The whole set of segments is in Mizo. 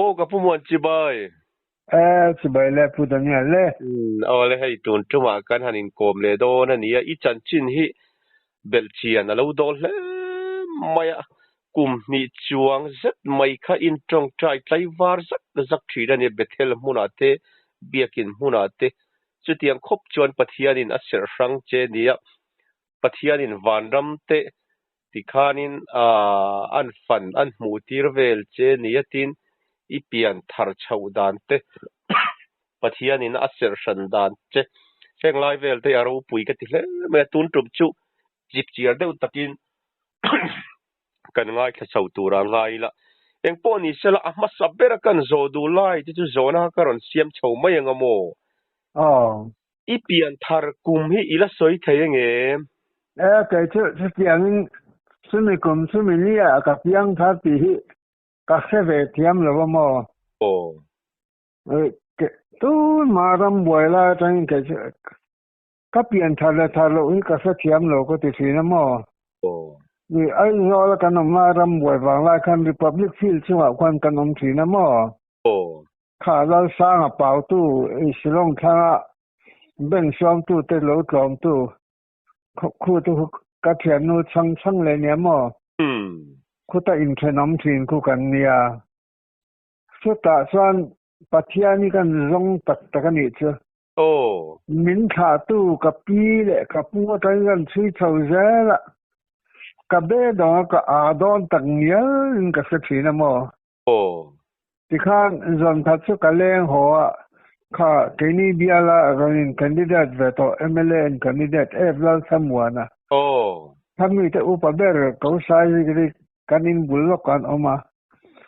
Aw ka pu Muan chibai. E chibai le Pu Daniel le. Umm aw le hei tun tumah kan han inkawm leh dawn a nia, i chanchin hi belh chian a lo dawl hle mai a, kum hnih chuang zet mai kha in tawngtai tlaivar zak zak thin a nia, Bethel hmunah te, Biakin hmunah te, chutiang khawp chuan Pathianin a serh hrang che nia, Pathianin vanram te tikhanin an fan an hmuh tir vel che nia tin i pian thar chhoh dan te Pathianin a serh hran dan che heng lai vel te a ropui ka ti hle mai a, tun tum chu chip chiar deuh takin kan ngaithla chho tur a ngai ila. Engpawh ni sela a hmasa bera kan zawh duh lai te chu zawhna kha ka rawn siam chho mai ang a maw? Aw. I pian thar kum hi i la sawi thei ange? E, kei chu chutiangin chumi kum chumi nia ka piang thar tih hi ka hre ve thiam lo a maw? Aw. Tun mah ram buai lai atangin kei chu ka pian thar leh thar loh hi ka hre thiam lo ka ti thin a maw? Aw. Ni, Aizawl a kan awm lai ram buai vang lai khan Republic Field chungah khuan kan awm thin a maw? Aw. Kha Lalsanga pautu i Shillong thlanga bank suamtute lo tlawmtu khu te khu ka thiannu chhang chhang leh nia maw? Khuta inthenawm thin khu kan nia. Chutah chuan Pathian hi kan zawng tak tak a nih chu. Aw. Min thlahtu ka pi leh ka pu atangin kan chhui chho zel a, ka be dawnga ka aa dawn tak ngial in ka hre thin a maw? Aw. Tikhan zan khat chu ka leng haw a, kha keini biala rawn in candidate ve tawh mla in candidate F Lalthlamuana. Aw. Kha mite upa ber ko sai rik rik kan in bul lawk an awm a,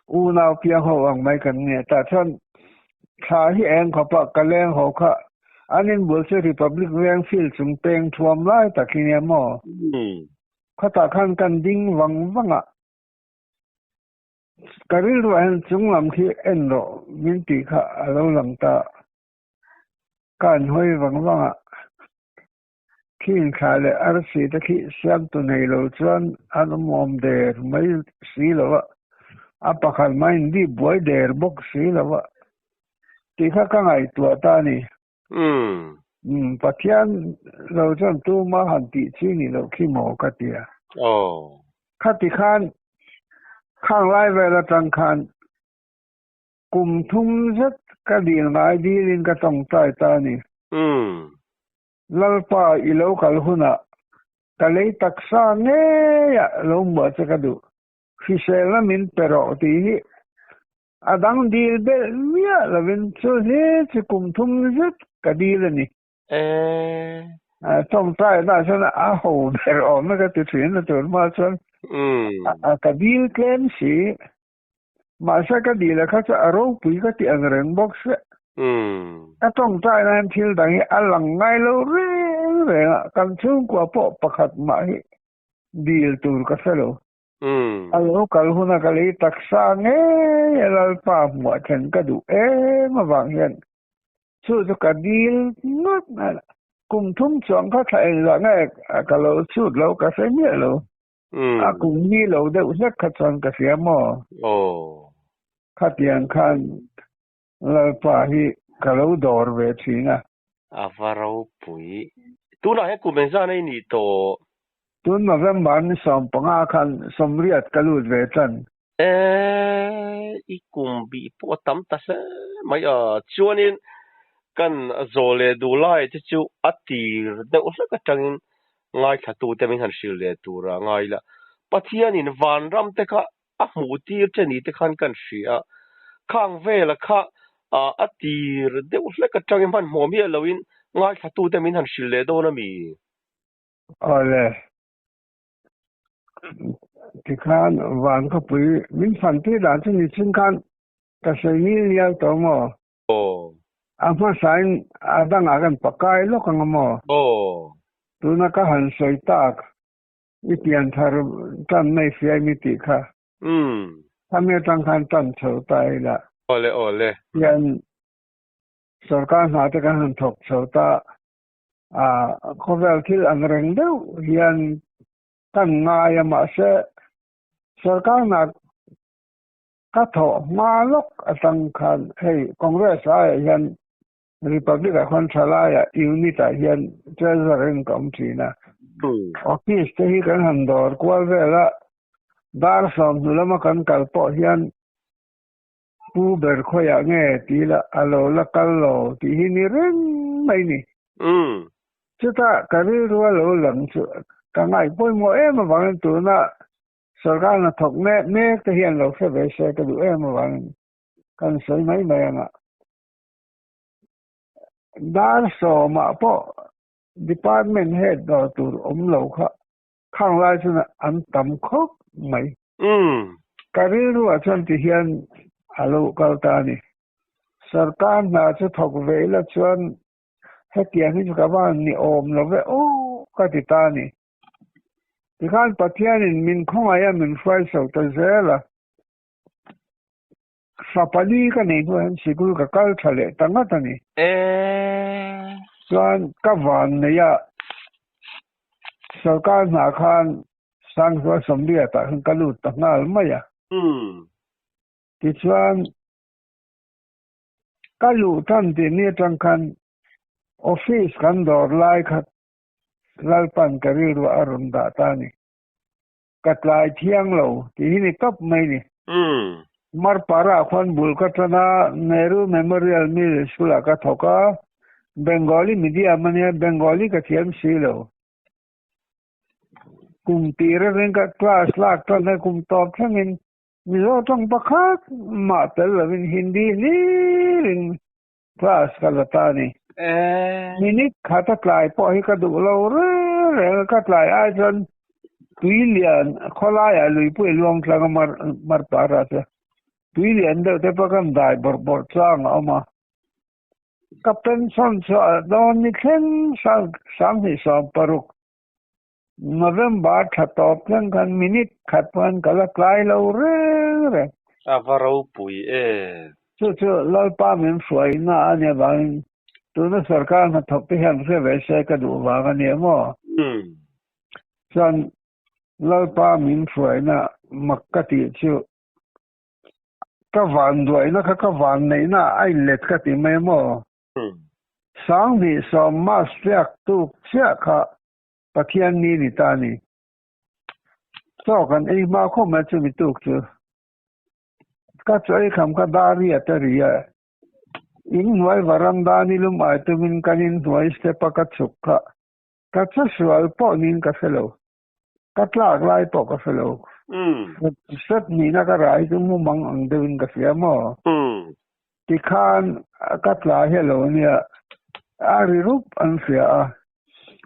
unau piang ho ang mai kan nia. Tah chuan thla hi eng khawp a, ka leng haw kha an in bul chu Republic Veng field chung peng thuam lai tak hi nia maw? Khawtah khan kan ding vang vang a. Ka rilruah hian chung lam khi en rawh min tih kha a lo lang ta. Ka an hawi vang vang a, khi inthlah leh arsi te khi siamtu nei lo chuan an awm awm der mai si lo a, a pakhat mah in dip buai der bawk si lo a tih kha ka ngaihtuah ta a ni. Umm, Pathian lo chuan tuma han tih chi ni loh khi maw ka ti a. Aw. Khati khan khang lai vel atang khan kum thum zet ka dil ngai dilin ka tawngtai ta a ni. Umm. Lalpa i lo kal hunah ka lei taksa ngeiah lo muah che ka duh. Hriselna min pe rawh tih hi A dang dil belh miah lovin chu hi chu kum thum zet ka dil a ni. E. Tawngtai lah chuan a ho ber awm e ka ti thin a tun hma chuan ka dil tlem si. Mahse ka dil a kha chu a ropui ka ti ang reng bawk se. Ka tawngtai na hian thil dang hi a lang ngai lo reng reng a, kan chhungkua pawh pakhat mah hi dil tur ka hre lo. A lo kal huna ka lei taksa ngei a Lalpa hmuah thlen ka duh em avang hian chu chu ka dil ngawt mai a. Kum thum chuang kha thla engzah nge ka lo chhut lo ka hre miah lo. A kum ni lo deuh hlek kha chuan ka hria maw? Khatiang khan Lalpa hi ka lo dawr ve thin a. A va ropui. Tunah hian kum engzah na i nih tawh? Tun November ni 15 khan 80 ka lut ve tan. E, i kum bih pawh a tam ta hle mai a. Chuanin kan zaw leh duh lai te chu a tir deuh hlek atangin ngaithlatute min han hrilh leh tur a ngai la. Pathianin vanram te kha a hmuh tir che ni te khan kan hria a, khang vela kha a tir deuh hlek atangin hmanhmawh miah loin ngaithlatute min han hrilh leh dawn a mi? Awle, tikhan van khawpui min fan tir dan chu ni chin khan ka sawi ngil ngial tawh maw? Aw. A hmasain a dangah kan pakai lawk ang a maw? Aw. Tuna ka han sawi tak I pian thar tan mai fiai mi tih kha. Umm. Khami atang khan tan chho ta ila. Awle awle. Hian sorkar hna te kan han thawk chho ta a, khawvel thil ang reng deuh hian kan ngai a mahse sorkar hna. Ka thawh hma lawk atang khan hei Congress aiah hian Republic ah khuan thalaiah unit ah hian treasurer in ka awm thin a. Office te hi kan han dawr kual vel a, dar 20 lama kan kal pawh hian Pu ber khawiah nge tih la a lo la kal lo tih hi ni reng mai ni. Chutah ka rilru a lo lang chu ka ngaih pawimawh em avangin tuna Sorkar hnathawk mek mek te hian lo hre ve se ka duh em avangin kan sawi mai mai ang a. Dar 10-ah pawh Department Head dawr tur awm lo kha khang lai chuan an tam khawp mai. Ka rilruah chuan ti hian a lo kal ta a ni. Sorkar hna chu thawk ve ila chuan hetiang hi chu ka van ni awm lo ve aw ka ti ta a ni. Tikhan Pathianin min khawngaih a min hruai chho ta zel a. Fa pali ka nei hnuah hian sikul ka kal tha leh ta ngat a ni. Chuan ka van nei a, sorkar hna khan Sangzual Sawmriatah khan ka lut ta nghal mai a. Tichuan ka luh tan tih ni atang khan office kan dawr lai kha Lalpan ka rilruah a rawn dah ta a ni. Ka tlai thiang lo tih hi ni tawp mai ni. Marpara khuan bul ka tan a, Nehru Memorial Middle School ah ka thawk a, Bengali medium a nia, Bengali ka thiam si lo. Kum tir atangin ka class lak tan a, kum tawp thlengin Mizo tawng pakhat mah tel lovin Hindi hlirin Class ka la ta a ni. Minute khat a tlai pawh hi ka duh lo reng reng a, ka tlai ai chuan tui lian khawlaiah luipui luang tlang a mar mar par ah chuan tui lian deuh te pawh kan dai bawrh bawrh chang a awm a. Ka pension chu a dawn ni thleng 2016 November thla tawp thleng khan minute khat pawhin ka la tlai lo reng reng. A va ropui em. Chu chu Lalpa min hruaina a nia vangin tuna sorkar hnathawk te hian hre ve se ka duh vang a nia maw? Chuan Lalpa min hruaina mak ka tih chu ka vanduaina kha ka vanneihna a inlet ka ti mai maw? 2010 March riak tuk chiah kha Pathian ni ni ta a ni. Chaw kan ei hma khawp mai chumi tuk chu. Ka chaw ei kham kha dar riat a ri a. In hnuai varanda nilum ai tumin kan in hnuai step a ka chhuk kha. Ka che sual pawh niin ka hre lo. Ka tlak lai pawh ka hre lo. Step nihna ka rai chu mumang ang deuhin ka hria maw? Tikhan ka tla hi a lo nia, a ri rup an hria a.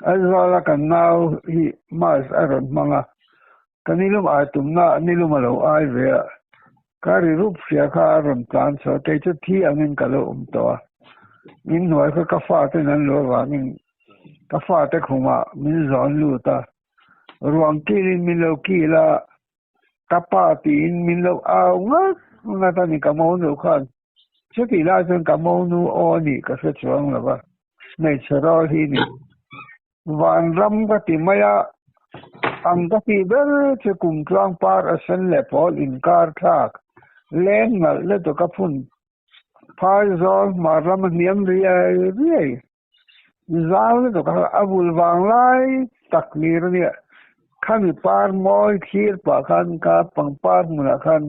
Aizawla kan nau hi mask a rawn hmang a, ka nilum ai tumna nilum a lo ai ve a. Ka ri rup hria kha a rawn tlan chho a, kei chu thi angin ka lo awm tawh a. Min hnuai kha ka faten an lo avangin ka fate khumah min zawn lut a, ruang kilin min lo kil a, Ka pa tiin min lo au ngat ngat a ni ka monu khan. Chutih lai chuan ka monu aw a nih ka hre chuang lo va, hmeichhe rawl hi ni. Vanram ka ti mai a, ang ka tih ber chu kum tluang par a sen leh pawl inkar thlak leng nalh lutuk a phun phai zawl hmar lam a hniam riai riai. Zau lutuk a a bul vang lai tak lir a nia. Khami par mawi thlir pah khan ka pangpar hmunah khan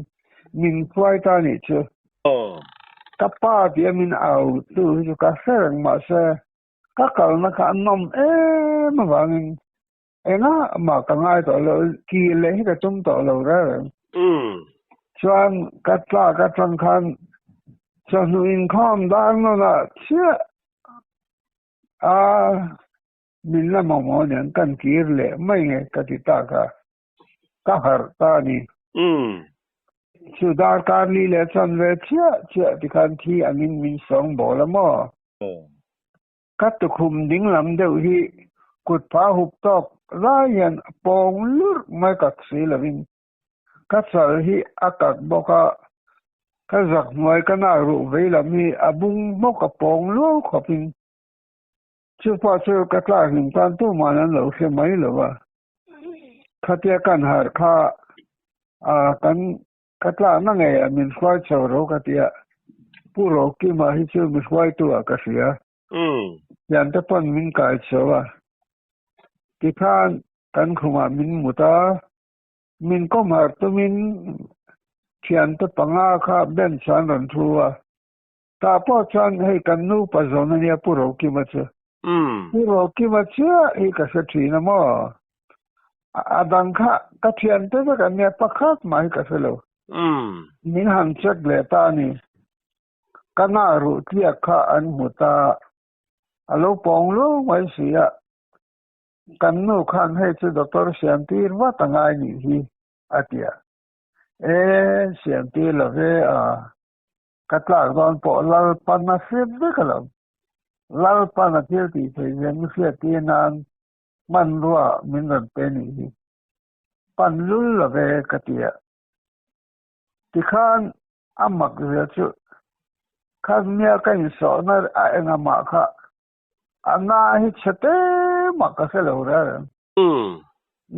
min hruai ta nih chu. Ka pa tih a min au tu hi chu ka hre reng mahse ka kalna kha a nawm em avangin engah mah ka ngai tawh lo kir leh hi ka tum tawh lo reng reng. Chuan ka tlak atang khan chawhnu inkhawm dar nawnah chiah a min la mamawh aniang kan kir leh mai nge ka ti tak a, ka harh ta a ni. Chu darkar li leh chuan ve chiah chiah tikhan thi angin min sawng bawl a maw? Ka tukhum dinglam deuh hi kut pha hup tawk lai hian a pawng lurh mai kak si lovin ka chal hi a kak bawk a, ka zak hnuai ka nak ruh vei lam hi a bung hmawk a pawng luau khawpin chu pawh chu ka tlak hlim tan tuman an lo hre mai lo va. Khatia kan harh kha a kan. Ka tlakna ngeiah min hruai chho ro ka ti a, Pu Rokima hi chu mi hruaitu ah ka hria. Thiante pawn min kai chho a, tikhan kan khumah min mut a, min kawm harh tumin thiante panga kha bench ah an rawn thu a, tah pawh chuan hei kan nupa zawn a nia Pu Rokima chu. Pu Rokima chiah hi ka hre thin a maw? A dang kha ka thiante vek an nia pakhat mah hi ka hre lo. Min han check leh ta a ni. Ka na ruh tliak kha an hmu ta. A lo pawng lo mai si a. Kan nu khan hei chu doctor siam tir vat a ngai nih hi a ti a. E, siam tir lo ve a. Ka tlak dawn pawh Lalpan a hriat vek a lo. Lalpan a thil tih theih zia mi hriat tir nan hmanrua min rawn pe nih hi. Pan lul lo ve ka ti a. Tikhan a mak zia chu khan nia ka insawhna a enga mah kha a na hi chhe te mah ka hre lo reng reng.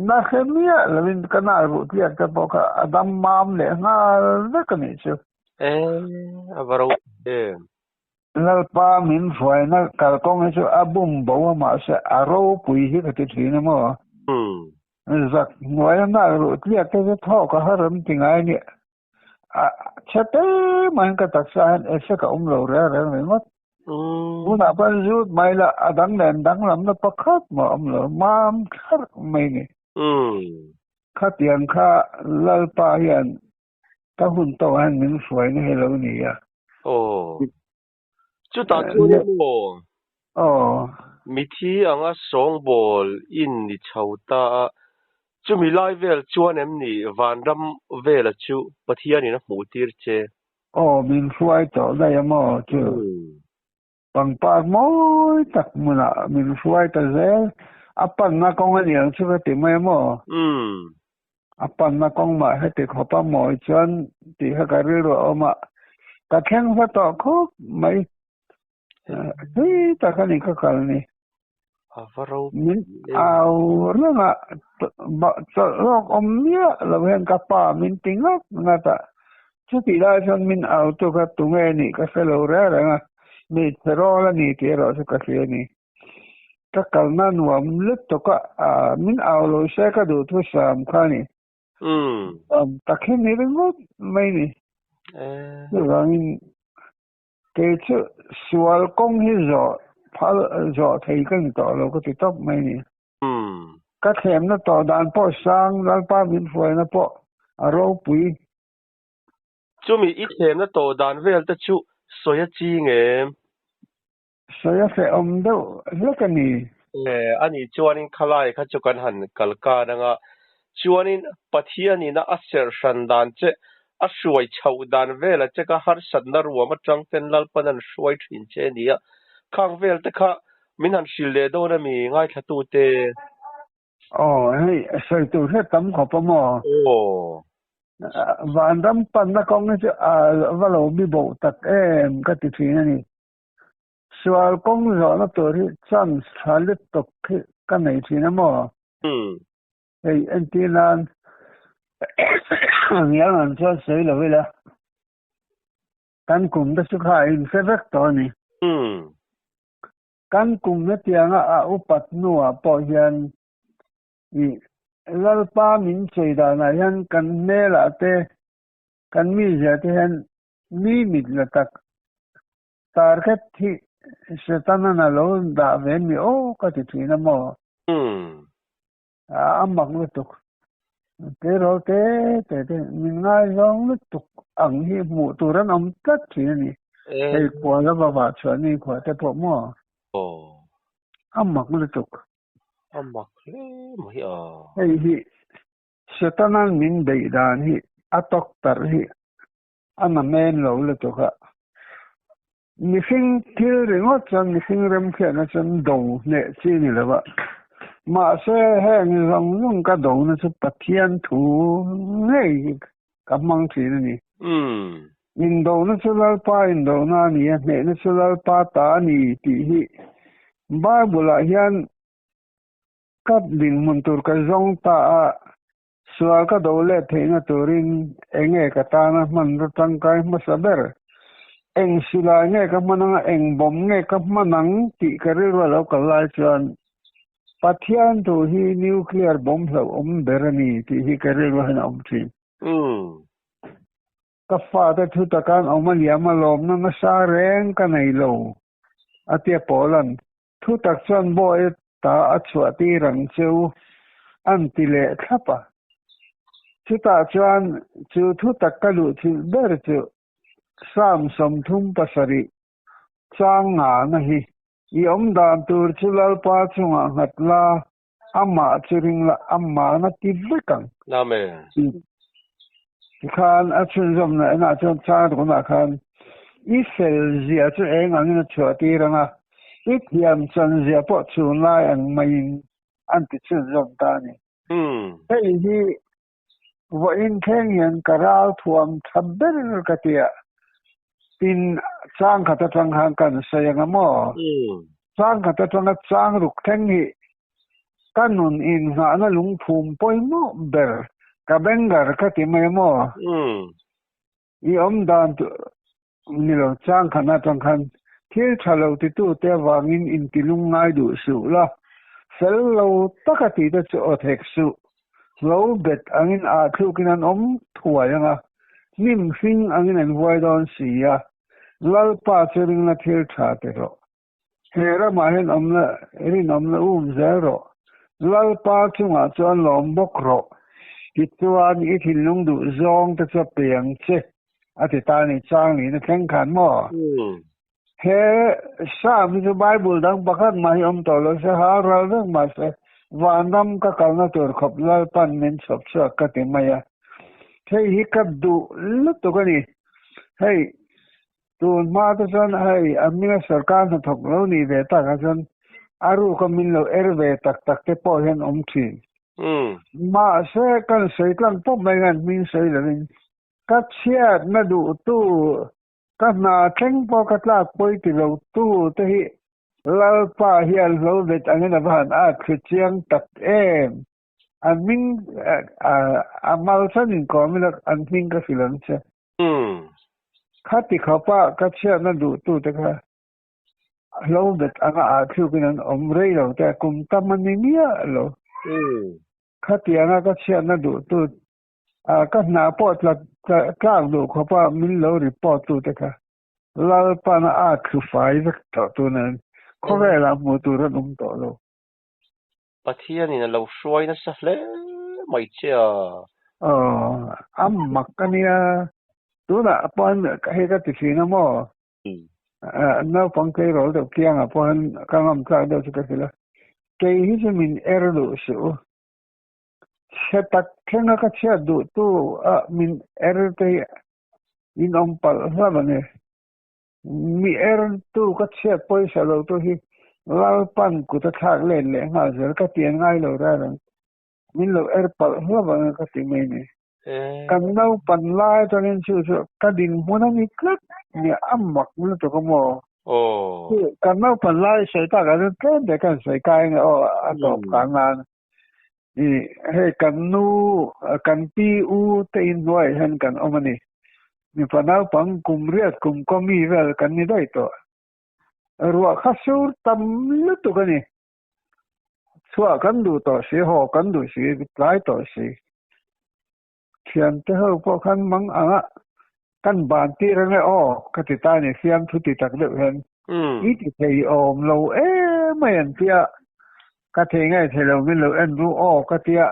Na hre miah lovin ka na ruh tliak te pawh kha a dam mam leh nghal vek a nih chu. E, a va ropui em. Lalpa min hruaina kalkawng hi chu a bum bo a mahse a ropui hi ka ti thin a maw? Zak hnuaia nak ruh tliak te chu thawk a har an ti ngai nia. A chhe te maiin ka taksa hian effect a awm lo reng reng ringawt. Tunah pawh zut mai la a dang nen danglamna pakhat mah a awm lo, mam thlarh mai ni. Khatiang kha Lalpa hian ka hun tawh hian min hruaina hi lo ni a. Aw. Chutah chuan emaw? Aw. Mithi anga sawngbawl in ni chho ta a, chumi lai vel chuan em ni vanram vela chu Pathianin a hmuh tir che? Aw, min hruai tawh daih a maw chu? Pangpar mawi tak hmunah min hruai ta zel, a panna kawng a niang chu ka ti mai a maw? A panna kawng mah heti khawp a mawi chuan tih kha ka rilru a awm a, ka thleng hla tawh khawp mai. Thui tak a ni ka kal ni. A va ropui Min au reng a, chawlh lawk awm miah lo hian ka pa min ti ngat ngat a. Chutih lai chuan min au tu kha tunge nih ka hre lo reng reng a, hmeichhe rawl a ni tih erawh chu ka hria a ni. Ka kalna nuam lutuk a, min au lo se ka duh thu sam kha a ni. Nuam tak hi ni ringawt mai ni. Chuvangin kei chu sual kawng hi zawh phal zawh thei ka ni tawh lo ka ti tawp mai ni. Ka thlemna tawh dan pawh sang, Lalpa min hruaina pawh a ropui. Chumi i thlemna tawh dan vel te chu sawi a ching em? Sawi a hrehawm deuh hlek a ni. E, a nih chuanin khalai kha chu kan han kal kan anga, chuanin Pathianina a serh hran dan che, a hruai chhoh dan vela che kha harsatna ruam atang ten Lalpan an hruai thin che a ni a, khang vel te kha min han hrilh leh dawn a mi ngaithlatute? Aw, hei sawi tur hre tam khawp a maw? Aw. Vanram panna kawng hi chu a va lo bi boh tak em ka ti thin a ni. Sual kawng zawhna tur hi chance tha lutuk hi ka nei thin a maw? Hei entir nan ngial ngan chuan sawi lo ila kan kum te chu kha a inhre vek tawh a ni. Kan kum hetianga a upat hnuah pawh hian i Lalpa min sawi danah hian kan hmelah te kan mizia te hian Mi mit la tak target hi Setanan a lo dah ve mi aw ka ti thin a maw? A mak lutuk. Tleirawl te te te min ngaizawng lutuk ang hi hmuh tur an awm tlat thin a ni. Hei kual a va vah chhuah ni khuah te pawh maw? A mak lutuk. A mak hle mai a. Hei hi Setanan min beih dan hi a tawk tarh hi a na men lo lutuk a. Mihring thil ringawt chuan mihring remhriatna chuan do hneh chi ni lo a. Mahse heng zawng zawng ka dona chu Pathian thu ngei hi ka hmang thin a ni. Indona chu Lalpa indona a ni a, hnehna chu Lalpa ta a ni tih hi Bible-ah hian ka dinhmun tur ka zawng ta a. Sual ka do let theihna turin enge ka tana hmanraw tangkai hmasa ber? Eng silai nge ka hman anga eng bomb nge ka hman ang tih ka rilru a lo kal lai chuan Pathian thu hi nuclear bomb hlauhawm ber a ni tih hi ka rilru hian a awm thin. Ka fate thu takan awm a liam a lawmna nasa reng ka nei lo a tia Paula'n Thu tak chuan bawi ta a chhuah tir ang che u, an ti leh thlap a. Chutah chuan chu thu tak ka luh thilh ber chu Psalm 37 chang ngana hi, I awm dan tur chu Lalpa chungah nghat la, amah chu ring la, amahna ti vek ang. Amen. Tikhan a chhunzawmna enah chuan chang tunah khan i fel zia chu eng angin a chhuah tir ang a, i thiam chan zia pawh chhun lai ang maiin an ti chhunzawm ta a ni. Hei hi vawiin thleng hian ka ral thuam tha ber ka ti a, tin chang khat atang khan kan sawi ang a maw? Chang khat atanga chang ruk thleng hi Ka nun inngahna lungphum pawimawh ber ka bengar ka ti mai maw? I awm dan chu ni lo, chang khan atang khan thil tha lo titute avangin intilung ngai duh suh la, fel lo taka tihte chu aw thek suh. Lo bet angin ah thlukin an awm thuai ang a, hnim hring angin an vuai dawn si a, Lalpa chu ringna thil tha ti rawh. He ramah hian awmna rinawmna um zel rawh. Lalpa chungah chuan lawm bawk rawh. Tichuan i thinlung duh zawng te chu a pe ang che, a ti ta a ni. Chang niin a thleng khan maw? He Psalm hi chu Bible dang pakhat mah hi awm tawh lo se, hal ral vek mah se, vanram ka kalna tur khawp Lalpan min chhawp chhuak ka ti mai a. Hei hi ka duh lutuk a ni. Hei. Tun hma te chuan hei a hminga sorkar hnathawk lo nih ve takah chuan a ruka min lo er ve tak tak te pawh hian awm thin. Mahse kan sawi tlang pawp mai ngan hming sawi lovin ka chhiatna duhtu, ka hna thleng pawh ka tlak pawi ti lo tu te hi Lalpa hian hlo vet angin a va han at thlu chiang tak em. An hming a malsan inkawm ila an hming ka hrilh ang che. Khati khawpa ka chhiatna duhtute kha hlo bet anga ah thlukin an awm rei lo te, kum tam a ni miah lo. Khatianga ka chhiatna duhtu, ka hna pawh tlak duh khawpa min lo report tute kha Lalpana a thlu fai vek tawh tunin khawvelah hmuh tur an awm tawh lo. Pathianin a lo hruai nasa hle mai che a. Aw, a mak a nia. Tunah pawhin hei ka ti thin a maw? Naupang tleirawl deuh kiangah pawhin ka ngam tlak deuh chu ka hrilh a. Kei hi chu min er duh suh u. Hre tak thlenga ka chhiat duh tu a min er te hi in awm palh hlauh a ni. Mi ertu ka chhiat pawisa lo tu hi Lalpan kut a thlak let leh nghal zel ka ti an ngai lo rar ang. Min lo er palh hlauh ang ka ti mai ni. Kan naupan lai atangin chu chu ka dinhmun a ni tlat nia a mak lutuk a maw. Kan naupan lai sawi tak ah chuan tlem te kan sawi kai nge aw a tawp kang nan. Hei kan nu kan pi u te inhnuai hian kan awm a ni. Mipa naupang kum riat kum kaw mi vel kan ni daih tawh. Ruah kha sur tam lutuk a ni. Chhuah kan duh tawh si, haw kan duh si, tlai tawh si. Thiante ho pawh khan mang anga kan ban tir ange aw ka ti ta a ni, fiamthu ti tak deuh hian. I ti thei awm lo emai an tia, ka thei ngai thei lo min lo en ru aw ka tia.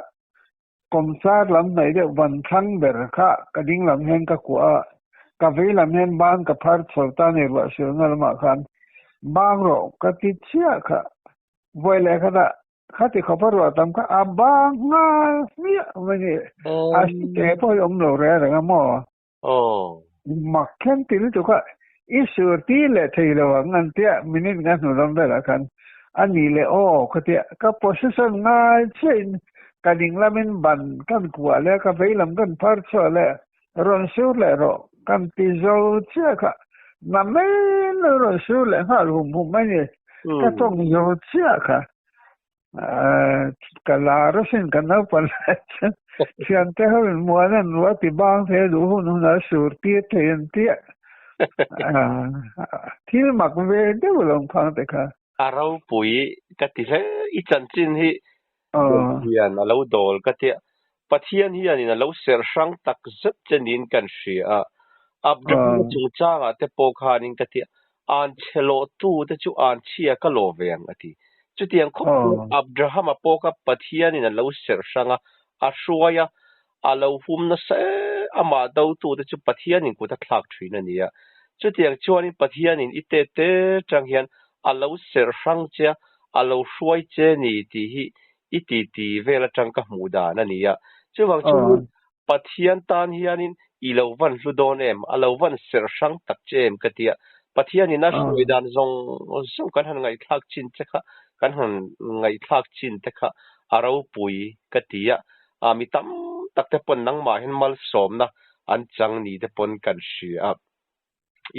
Kawmchar lam hnaih deuh ban thlang ber kha ka ding lam hian ka kuah a, ka vei lam hian ban ka phar chho ta ni ruah silna lamah khan bang rawh ka ti chiah kha. Vawi leh khatah khati khawpa ruah tam kha a bang nghal hmiah mai ni. A si te pawh hi awm lo reng reng a maw? Mak khen ti lutuk a, i sur ti leh thei lo ang an tia minute nga hnu lam velah khan a ni leh aw ka tia ka position ngai chiahin ka ding lamin ban kan kuah leh ka vei lam kan phar chhuah leh rawn sur leh rawh kan ti zo chiah kha na mai lo rawn sur leh nghal hum hum mai ni ka tawng zo chiah kha. Ka lar asin ka naupan lai chuan thiante ho in muan an ruah ti bang thei a duh hun hun a sur tir thei an tia thil mak ve deuh lo phang te kha. A ropui ka ti hle i chanchin hi hian a lo dawl ka tia Pathian hianin a lo serh hrang tak zet che niin kan hria a Abrahama chungchangah te pawh khanin ka tia An chhe lawhtu te chu an chhia ka lawh ve ang, a ti. Chutiang khawp chuan Abrahama pawh kha Pathianin a lo serh hrang a, a hruai a, a lo hum nasa em amah dotu te chu Pathianin kut a thlak thin a ni a. Chutiang chuanin Pathianin i tet te tang hian a lo serh hrang che a, a lo hruai che ni tih hi i titi vel atang ka hmuh dan a ni a. Chuvang chuanin Pathian tan hianin i lo van hlu dawn em? A lo van serh hrang tak che em ka ti a. Pathianin a hruai dan zawng zawng kan han ngaihthlak chin che kha, kan han ngaihthlak chin te kha a ropui ka ti a. A mi tam tak te pawn nangmah hian malsawmna an chang ni te pawn kan hria a.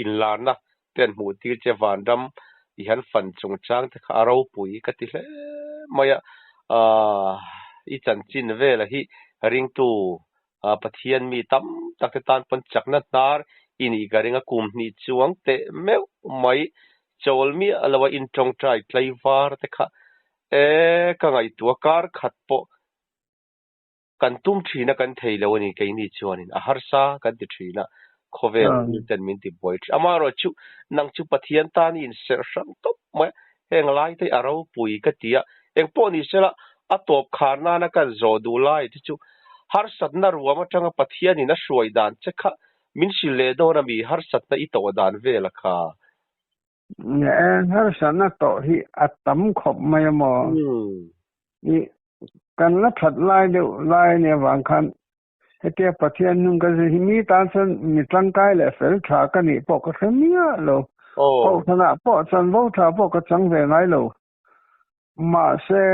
Inlarna te an hmuh tir che vanram i han fan chungchang te kha a ropui ka ti hle mai a, aah i chanchin vela hi ringtu Pathian mi tam tak te tan pawn chakna hnar i nih ka ring a, kum hnih chuang teh meuh mai chawl miah lo a intawngtai tlaivar te kha e ka ngaihtuah kar khat pawh Kan tum thin a kan thei lo a ni keini chuanin a harsa kan ti thin a, khawvel thil ten min ti buai thin. Amaherawh chu nang chu Pathian tan i inserh hrang tawp mai a, heng lai te hi a ropui ka ti a, engpawh ni sela a tawp khar nana kan zawh duh lai te chu harsatna ruam atanga Pathianin a hruai dan che kha min hrilh leh dawn a mi harsatna i tawh dan vel a kha. Harsatna tawh hi a tam khawp mai a maw? I kan la that lai deuh lai a nih avang khan hetia Pathian hnung ka zir hi mi tan chuan mi tangkai leh fel tha ka nih pawh ka hre miah lo. Kohhranah pawh chanvo tha pawh ka chang ve ngai lo. Mahse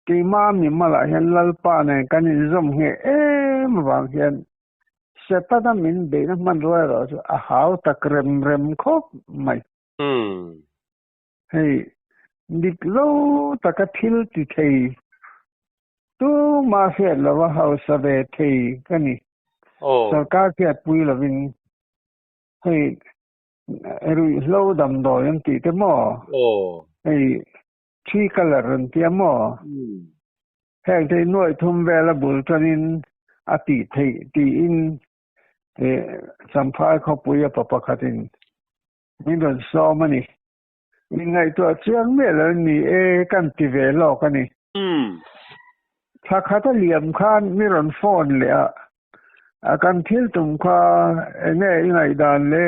keimah mi malah hian Lalpa nen kan inzawm ngheh em avang hian Setana min beihna hmanrua erawh chu a hau tak rem rem khawp mai. Hei, dik lo taka thil ti thei tumah hriat lova hausa ve thei ka ni. Sorkar hriatpui lovin hei ruihhlo damdawi an tih te maw? Hei three colour an tia maw? Heng thei nuaih thum vela bul tanin a tih theih tiin Champhai khawpui a pa pakhatin min rawn sawm a ni. Min ngaihtuah chiang miah lo ni e kan ti ve lawk a ni. Thla khat a liam khan mi rawn phone leh a, a kan thil tum kha enge i ngaihdan le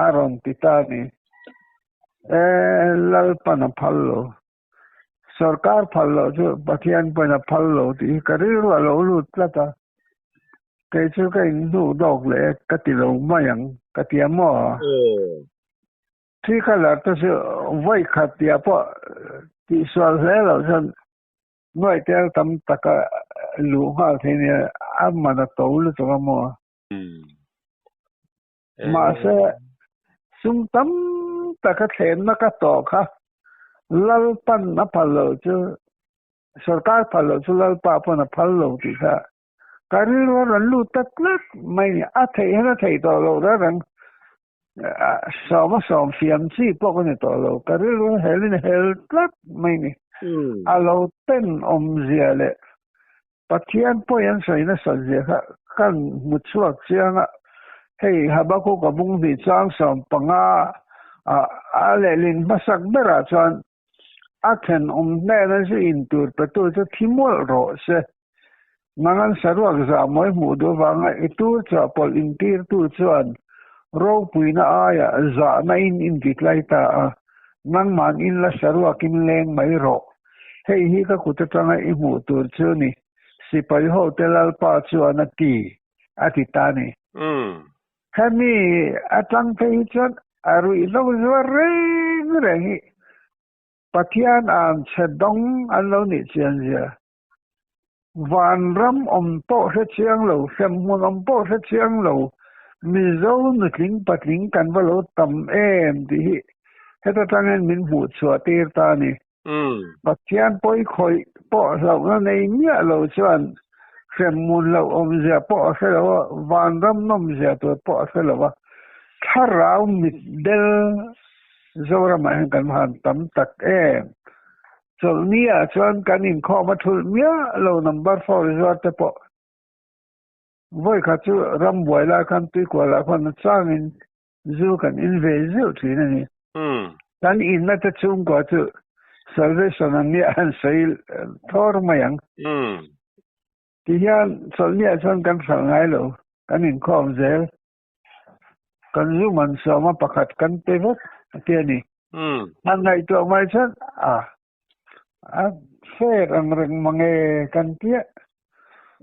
a rawn ti ta a ni. E Lalpan a phal lo. Sorkar phal loh chu Pathian pawhin a phal lo tih hi ka rilru a lo lut tlat a, kei chu ka inhnuh dawk leh e ka ti lo mai ang ka ti a maw? Thi colour te chu vawi khat tih ah pawh tihsual hle loh chuan nuaih tel tam taka luh nghal thei nia a man a to lutuk a maw? Mahse, sum tam taka thlenna ka tawh kha Lalpan a phal loh chu, sorkar phal loh chu Lalpa pawn a phal lo tih kha ka rilru a rawn lut ta tlat mai ni. A theih hian a theih tawh loh reng reng, sawma sawm fiam chi pawh ka ni tawh lo. Ka rilru a helin a hel tlat mai ni. A lo tenawmzia leh Pathian pawi an sawi nasat zia kha kan hmu chhuak chiang a, hei Habakkuk a bung hnih chang 15 ah a lehlin hmasak berah chuan a thenawm hnena zu in tur petu chu thi mawlh rawh se. Nang an saruak zahmawi hmuh duh avanga i tur chhuahpawlh intirtu chuan ropuina aiah zahna in intitlai ta a, nangman in la saruakin leng mai rawh. Hei hi ka kut atanga i hmuh tur chu ni, sipai hote Lalpa chuan a ti, a ti ta ni. Hemi atang phei hi chuan a ruihhlo zuar reng reng hi Pathian an chhe dawng an lo nih chian zia. Vanram awm pawh hre chiang lo, hremhmun awm pawh hre chiang lo, Mizo nutling patling kan va lo tam em tih hi heta tangin min hmuh chhuah tir ta ni. Pathian pawi khawih pawh hlauhna nei miah lo chuan hremhmun loh awmzia pawh a hre lo a, vanram nawmzia tur pawh a hre lo a, thlarau mitdel Zoramah hian kan han tam tak em. Chawlhni ah chuan kan inkhawm a thulh miah lo number four zuar te pawh vawi khat chu rambuai lai khan tuikual ah khuan a changin zu kan in ve zeuh thin a ni. Kan inna te chhungkua chu salvation an nia an sawi thawr mai ang. Ti hian chawlhniah chuan kan hralh ngai lo, kan inkhawm zel. Kan zu man sawma pakhat kan pe vek a ti a ni. An ngaihtuah mai chuan a a fair ang reng mange kan tia.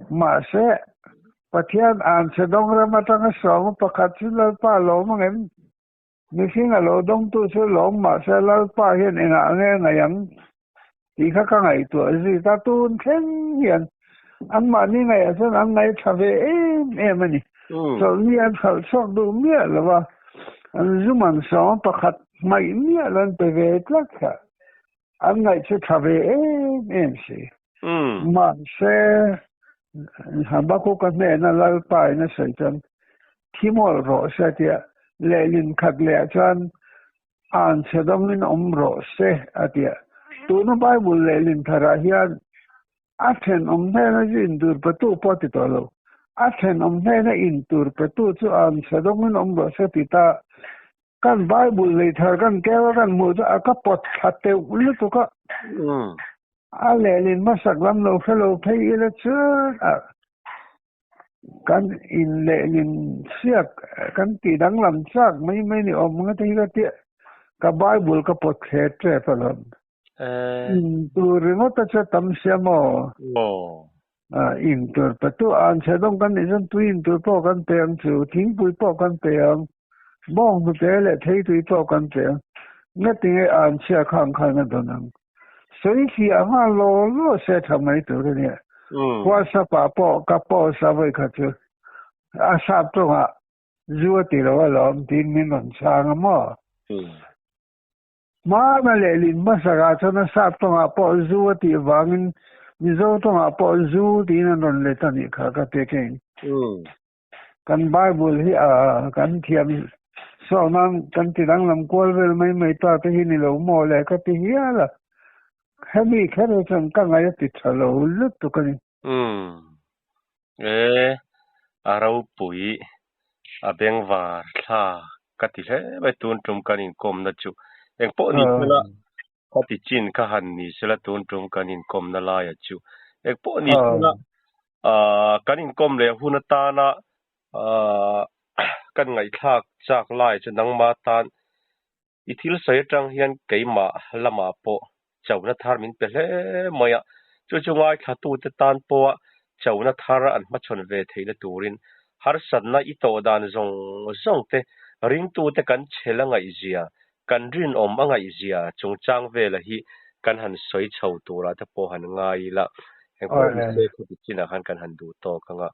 Mahse Pathian anchhe dawng ram atanga sawma pakhat chu Lalpa lawm ang em? Mihring a lo dawngtu chu lawm mahse Lalpa hian engah nge ngaih ang tih kha ka ngaihtuah zui ta. Tun thleng hian anmahni ngaihah chuan an ngaih tha ve em em a ni. Chawlhni an hralh chhuak duh miah lo a, an zu man sawma pakhat hmaih miah lo an pe ve tlat kha an ngaih chu tha ve em em si. Mahse Habakuka hnena Lalpa in a sawi chuan thi mawlh rawh se tia lehlin khat leh ah chuan an chhe dawngin awm rawh se a ti a. Tuna Bible lehlin tharah hian a thenawm hnena chu intur petu pawh a ti tawh lo. A thenawm hnena intur petu chu an chhe dawngin awm rawh se ti ta. Kan Bible lei thar kan keu a kan hmuh chu a ka pawt thla teuh lutuk a. A lehlin hmasak lam lo hre lo phei ila chuan a Kan in lehlin siak kan tih danglam chak mai mai ni awm nga te hi ka tia ka Bible ka pawt thle tep alawm. In tur ringawt a chu tam sia maw? In tur pe tu an chhe dawng kan nih chuan tui in tur pawh kan pe ang chu, thingpui pawh kan pe ang, bawng hnute leh theitui pawh kan pe ang. Ngatinge an chhia khang khan a dawn ang. Sawi fiah nghal law law se tha mai tur a nia. WhatsApp ah pawh ka post a vawi khat chu a sap tawngah zu a ti lo alawm tiin min rawn chhang a maw? Hmana lehlin hmasakah chuan a sap tawngah pawh zu a tih vangin Mizo tawngah pawh zu tiin an rawn let a nih kha ka ti keng. Kan Bible hi a kan thiam saw nan kan ti danglam kual vel mai mai ta te hi ni lo maw le ka ti hial a, hemi kher hi chuan ka ngaih a ti tha lo lutuk a ni. Umm e a ropui a bengvar thla ka ti hle mai tun tum kan inkawmna chu engpawh ni sela ka ti chin kha han ni sela tun tum kan inkawmna laia chu engpawh ni sela Aaa kan inkawm leh hun atana aaa kan ngaihthlak chak lai chu nangma tan i thil sawi atang hian keimah lamah pawh chona thar min pe hle mai a, chu chu ngaithlatute tan pawha chona thar an hmachhawn ve theihna turin harsatna i tawh dan zawng zawng te ringtute kan chhel a ngaihzia, kan rinawm a ngaihzia chungchang vela hi kan han sawi chho turah te pawh han ngai ila, engpawh ni se khawti chinah khan kan han duh tawk ang a.